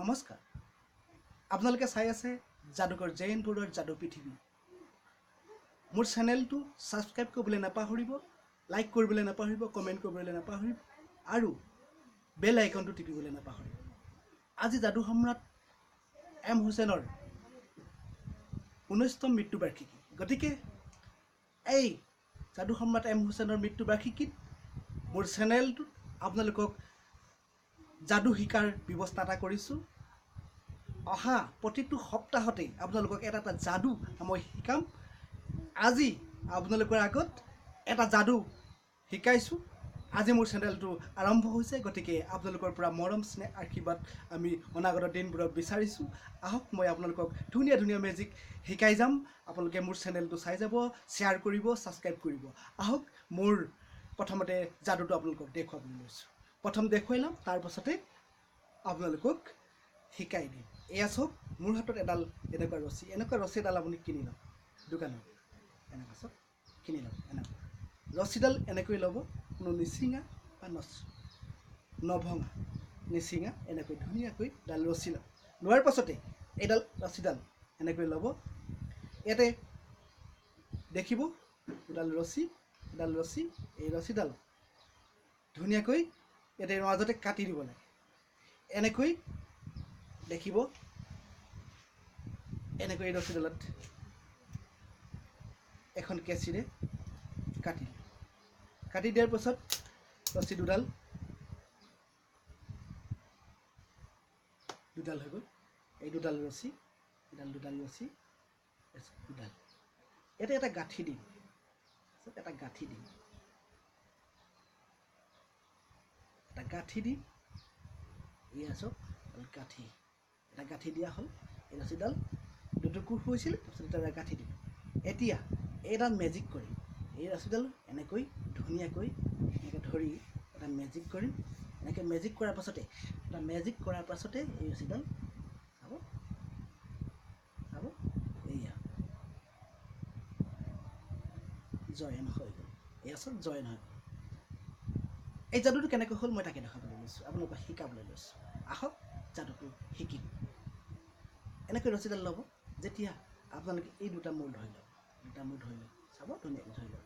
নমস্কাৰ, আপোনালোকে চাই আছে যাদুকৰ জে এন বৰুৱাৰ যাদু পৃথিৱী। মোৰ চেনেলটো ছাবস্ক্ৰাইব কৰিবলৈ নাপাহৰিব, লাইক কৰিবলৈ নাপাহৰিব, কমেণ্ট কৰিবলৈ নাপাহৰিব আৰু বেল আইকনটো টিপিবলৈ নাপাহৰিব। আজি যাদু সম্ৰাট এম হুছেইনৰ 19তম মৃত্যুবাৰ্ষিকী। গতিকে এই যাদু সম্ৰাট এম হুছেইনৰ মৃত্যুবাৰ্ষিকীত মোৰ চেনেলটোত আপোনালোকক যাদু শিকাৰ ব্যৱস্থা এটা কৰিছোঁ। অহা প্ৰতিটো সপ্তাহতেই আপোনালোকক এটা এটা যাদু মই শিকাম। আজি আপোনালোকৰ আগত এটা যাদু শিকাইছোঁ। আজি মোৰ চেনেলটো আৰম্ভ হৈছে, গতিকে আপোনালোকৰ পৰা মৰম স্নেহ আশীৰ্বাদ আমি অনাগত দিনবোৰত বিচাৰিছোঁ। আহক, মই আপোনালোকক ধুনীয়া ধুনীয়া মেজিক শিকাই যাম। আপোনালোকে মোৰ চেনেলটো চাই যাব, শ্বেয়াৰ কৰিব, ছাবস্ক্ৰাইব কৰিব। আহক, মোৰ প্ৰথমতে যাদুটো আপোনালোকক দেখুৱাবলৈ লৈছোঁ। প্ৰথম দেখুৱাই ল'ম, তাৰপাছতে আপোনালোকক শিকাই দিম। এয়া চাওক, মোৰ হাতত এডাল এনেকুৱা ৰছী, এনেকুৱা ৰছী এডাল আপুনি কিনি লওক দোকানত। এনেকুৱা চাওক, কিনি লওক। এনেকুৱা ৰছীডাল এনেকৈ ল'ব, কোনো নিচিঙা বা নভঙা, নিচিঙা এনেকৈ ধুনীয়াকৈ ডাল ৰছী ল'ব। লোৱাৰ পাছতে এইডাল ৰছীডাল এনেকৈ ল'ব। ইয়াতে দেখিব দুডাল ৰছী, এডাল ৰছী, এই ৰছীডাল ধুনীয়াকৈ ইয়াতে মাজতে কাটি দিব লাগে। এনেকৈ দেখিব, এনেকৈ এই ৰছীডালত এখন কেঁচিৰে কাটি দিলোঁ। কাটি দিয়াৰ পাছত ৰছী দুডাল দুডাল হৈ গ'ল। এই দুডাল ৰছী, এডাল দুডাল ৰছী, দুডাল। ইয়াতে এটা গাঁঠি দিম, এটা গাঁঠি দিম, এটা গাঁঠি দিম। এয়া চাওক, গাঁঠি, এটা গাঁঠি দিয়া হ'ল। এই ৰছীডাল দুটুকুৰ হৈছিল, তাৰপিছত এটা গাঁঠি দিলোঁ। এতিয়া এইডাল মেজিক কৰিম। এই ৰছীডাল এনেকৈ ধুনীয়াকৈ এনেকৈ ধৰি এটা মেজিক কৰিম। এনেকৈ মেজিক কৰাৰ পাছতে, এটা মেজিক কৰাৰ পাছতে এই ৰছীডাল চাব, চাব, এইয়া জইন হৈ গ'ল। এয়া চাওক, জইন হৈ গ'ল। এই যাদুটো কেনেকৈ হ'ল মই তাকে দেখাবলৈ লৈছোঁ, আপোনালোকক শিকাবলৈ লৈছোঁ। আহক, যাদুটো শিকিম। এনেকৈ ৰছীডাল ল'ব। যেতিয়া আপোনালোকে এই দুটা মূৰ ধৰি ল'ব, দুটা মূৰ ধৰি ল'ব, চাব ধুনীয়াকৈ ধৰি ল'ব।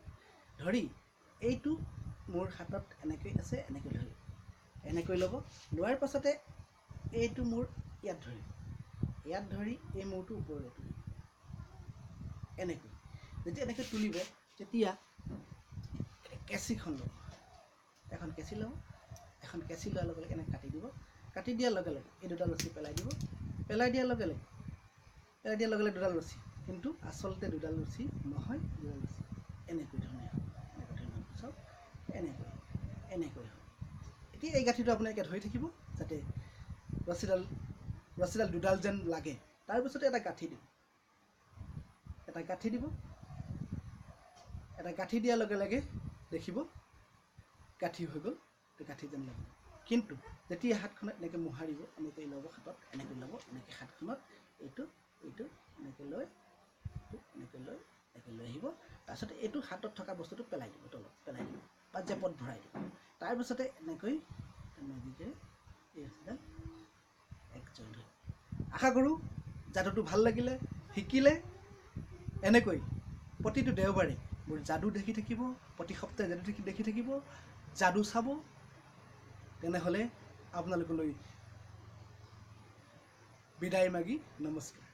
ধৰি এইটো মোৰ হাতত এনেকৈ আছে, এনেকৈ ধৰি এনেকৈ ল'ব। লোৱাৰ পাছতে এইটো মূৰ ইয়াত ধৰিব, ইয়াত ধৰি এই মূৰটো ওপৰলৈ তুলিব এনেকৈ। যেতিয়া এনেকৈ তুলিব, তেতিয়া কেঁচিখন ল'ব, এখন কেঁচি ল'ব। এখন কেঁচি লোৱাৰ লগে লগে এনেকৈ কাটি দিব। কাটি দিয়াৰ লগে লগে এই দুডাল ৰছী পেলাই দিব। পেলাই দিয়াৰ লগে লগে, পেলাই দিয়াৰ লগে লগে দুডাল ৰছী, কিন্তু আচলতে দুডাল ৰছী নহয়, দুডাল ৰছী এনেকৈ ধৰণে হ'ব, এনেকৈ ধৰণে হ'ব। চাওক, এনেকৈ এনেকৈ হ'ব। এতিয়া এই গাঁঠিটো আপোনালোকে ধৰি থাকিব, যাতে ৰছীডাল দুডাল যেন লাগে। তাৰপিছতে এটা গাঁঠি দিব, এটা গাঁঠি দিব। এটা গাঁঠি দিয়াৰ লগে লগে দেখিব গাঁঠি হৈ গ'ল, গাঁঠি যেন লাগিব। কিন্তু যেতিয়া হাতখনত এনেকৈ মোহাৰিব, এনেকৈ ল'ব হাতত, এনেকৈ ল'ব, এনেকৈ হাতখনত এইটো এইটো এনেকৈ লৈ, এইটো এনেকৈ লৈ, এনেকৈ লৈ আহিব। তাৰপিছতে এইটো হাতত থকা বস্তুটো পেলাই দিব, তলত পেলাই দিব বা জেপত ভৰাই দিব। তাৰপিছতে এনেকৈ মেজিকেৰে এই ৰছীডাল এক জইন হৈ। আশা কৰোঁ যাদুটো ভাল লাগিলে, শিকিলে। এনেকৈ প্ৰতিটো দেওবাৰে মোৰ যাদু দেখি থাকিব, প্ৰতি সপ্তাহে যাদু দেখি থাকিব, যাদু চাব। তেনেহ'লে আপোনালোকলৈ বিদায় মাগি নমস্কাৰ।